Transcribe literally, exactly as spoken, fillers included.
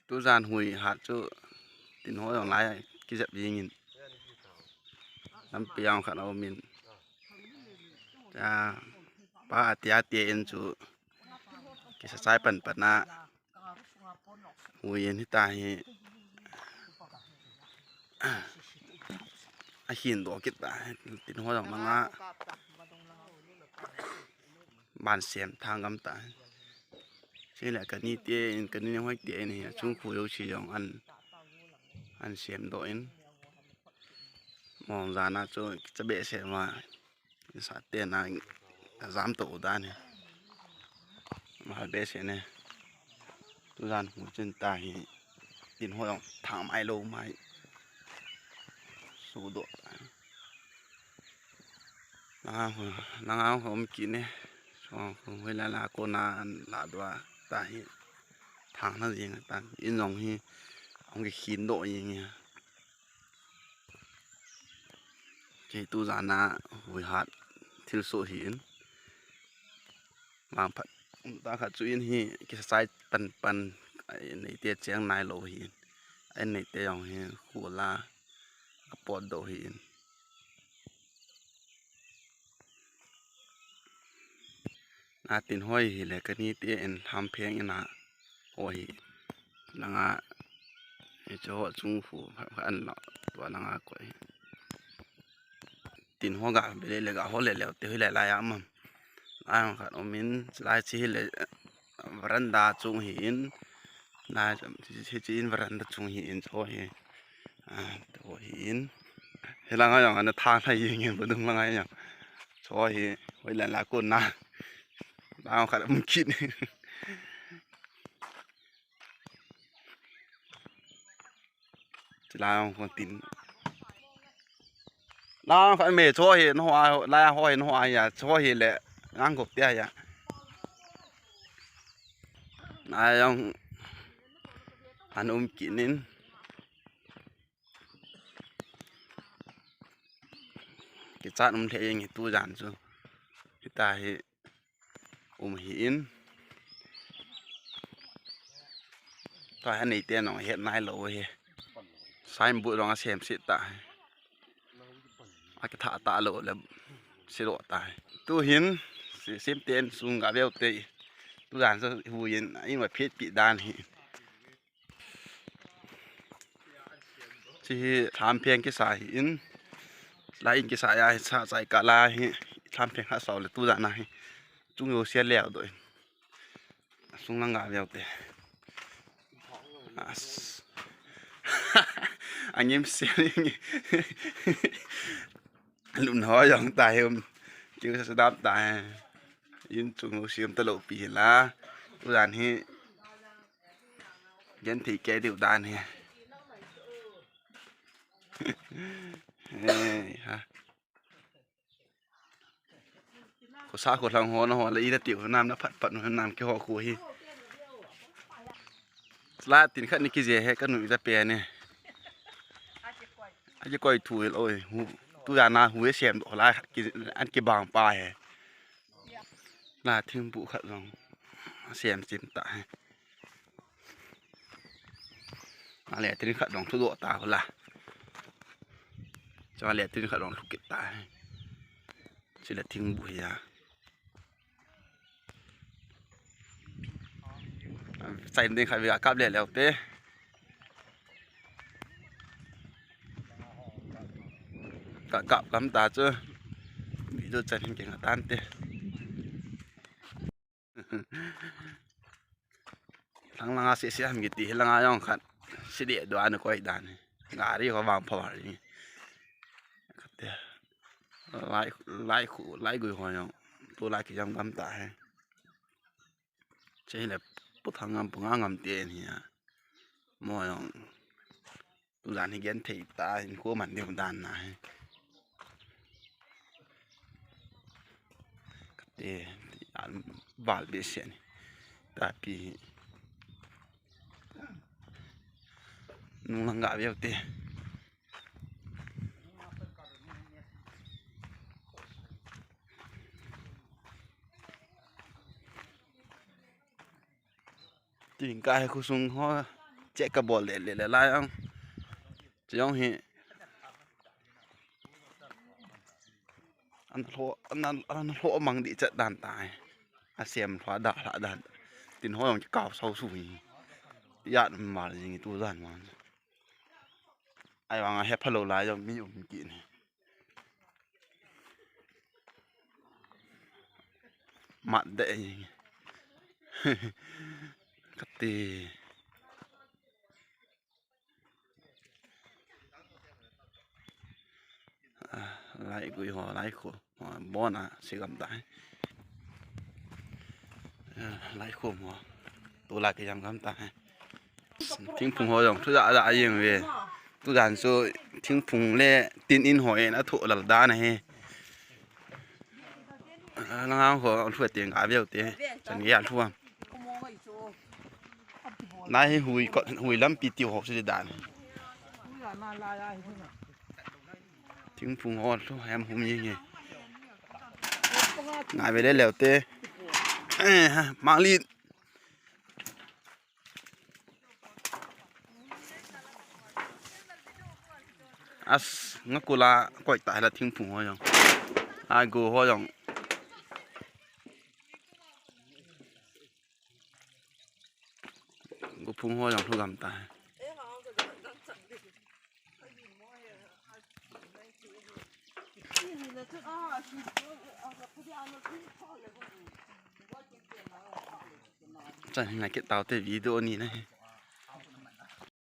Tujan hui hat chu tin ho jong lai kijep jingin. Lampi jong khat aumin. Cha pa atia tia in chu kisa chai pan pan a hui in hita hi. Ahin do kit ta tin ho jong manga ban sem thang gam ta. Chule kani te in, kani hoi te in hi, achung khu jouse jong an, an sem doh in. Mong jana chu kicha behseh ma, sa te na jam to dan hi. Mal behseh ne. Tujan khu chun ta hi, tin ho jong thang mai lou mai. Su doh ta. Langa ho, langa ho um kit ne. So, hoilai la kona la dua ta hi. Thang na jing ta. In jong hi, hung kikhin doh jing hi. Kei tujan a hui hat thilsoh hi in. Vangphat um ta khat chu in hi kisa chai pan pan, a in neite cheng nai lou hi in. A in neite jong hi khu la apot doh hi in. Na tin hoi hi le kani te in lam pheng in a ho hi. Langa, e chu ho chung khu kha, kha an la, tua langa koi. Tin ho ga be le le ga ho le le te hoilai lai a um am. Lai khat aumin, lai chi hi le veranda chung hi in. Lai chi, chi, chi in veranda chung hi in chu hi. A, to hi in. He langa jong ana thang thai jing in, badung langa jong. Chu hi, hoilai la kona. Lai khat um kit. Chilai jong kon tin. Lang khat me chu hi, no a, lai ho hi, no a ya, chu hi le, lang gop te ya. Lai jong an um kit in. Kichat um thei jeng hi tujan chu. Hita hi um hi in. Tua hi neite nong het nai lou hi. Signboard jong asem sit ta hi. Akitha ta lou le siro ta hi. Tu hin si-, sim ten sung ga veu te. Tujan chu hui in, in va phet pi dan hi. Chi hi lam pheng kisa hi in. Lai in kisa ya hi sa chai ka la hi. Lam pheng kha sau le tujan a hi. Chung jouse leo doh in. Sung lang ga veu te. As. Angim se. Lun ho jong ta hi um. Kiu sa dap ta hi. In chung jouse um ta lou pi hi la. Tujan hi. Genthei kei diu dan hi. Hei ha. Khosa kholhang ho na ho le ina tiu nam na phat phat nu nam kiho khu hi. La tin khat ni kije he kanu ita pe ne. Akikoi thu hel oi. Hu, tujan a hui sem doh la ki, an kibang pa he. La thingbu khat jong sem chim ta he. A le trin khat jong thu doh ta hula. Chua le trin khat jong thu kit ta he. Chi le thingbu hi a. Chai ding khat ve a kap le leu te. Ka kap kam ta chu. Video chan hin keng atan te. Lang langa se se ham kiti, langa jong khat. Sidi dua na koi dan. Gari ko bang power ni. Kate. Lai, lai khu, lai gui ho jong. Tu lai kijam gam ta he. Che le pu thang ngam pu nga ngam te ni a. Mo jong. Tujan hi genthei ta, in ko man diu dan na hi. Kate, an val behseh ni. Tapi. Nung lang ga veu te. Tin ka he khosung ho. Check kabol le le le lai ang. Chejong hi. An lho, an, an lho mang di chat dan tai. Asem lho da lha dan. Tin ho jong kikao sau su hi. Yat mal jing tu dan man. Ai vang a hepha lou lai jong mi um kit ni. Mat de jing. Kati. Lai gui ho, lai khu. Ho, bon a, si gam tai. Lai khu mo. Tu la ke jam gam tai. Thingphung ho jong, thu ja ja jing ve. Tu jan chu thingphung le tin in ho in a thu lal dan ahi. Lang ang ho, thu teng a veu te. Chan ya thu am. Nai hi hui kot, hui lampi tiu ho si dan. Thingphung ho thu hem hum jing e. Ngai ve le leu te. Eh, ha, Manglit. As, nga kula koi ta la thingphung ho jong. Ai go ho jong. Go phung ho jong thu gam ta. Chan hi na kit tau te video ni na hi.